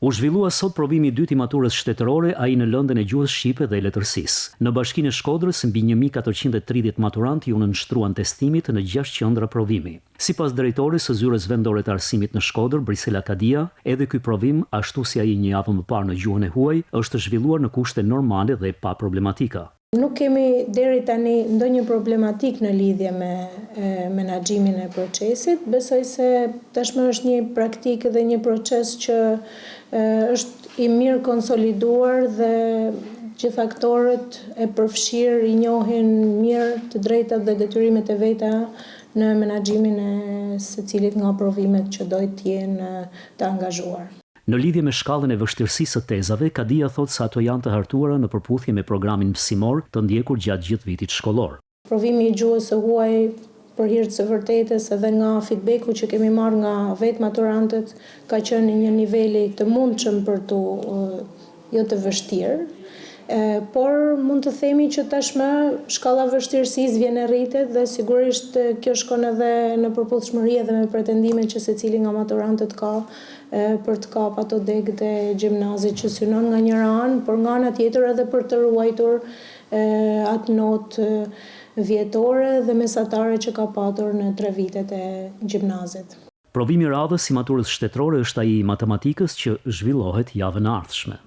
U zhvillua sot provimi i dytë i maturës shtetërore, ai në lëndën e gjuhës shqipe dhe letërsisë. Në Bashkinë e Shkodrës, mbi 1430 maturantë iu nënshtruan testimit në gjashtë qendra provimi. Sipas drejtores së Zyrës Vendore të Arsimit në Shkodër, Brisela Kadia, edhe ky provim, ashtu si ai një javë më parë në gjuhën e huaj, është zhvilluar në kushte normale dhe pa problematika. Nuk kemi deri tani ndonjë problematikë në lidhje me menaxhimin e procesit. Besoj se tashmë është një praktikë dhe një proces që është i mirë konsoliduar dhe gjithë aktorët e përfshirë i njohin mirë të drejtat dhe detyrimet e veta në menaxhimin e secilit nga provimet që do të jenë të angazhuar. Në lidhje me shkallën e vështirësisë së tezave, Kadia thotë se ato janë të hartuara në përputhje me programin mësimor të ndjekur gjatë gjithë vitit shkollor. Provimi i gjuhës së huaj, për hir të së vërtetës edhe nga feedback-u që kemi marrë nga vetë maturantët, ka qenë i një niveli të mundshëm për t'u jo të vështirë, por mund të themi që tashmë shkalla e vështirësisë vjen e rritet dhe sigurisht kjo shkon edhe në përputhshmëri edhe me pretendimet që secili nga maturantët ka për të kap ato degë të gjimnazit që synon nga njëra anë, por nga ana tjetër edhe për të ruajtur atë notë vjetore dhe mesatare që ka patur në tre vitet e gjimnazit. Provimi i radhës i maturës shtetërore është ai i matematikës që zhvillohet javën e ardhshme.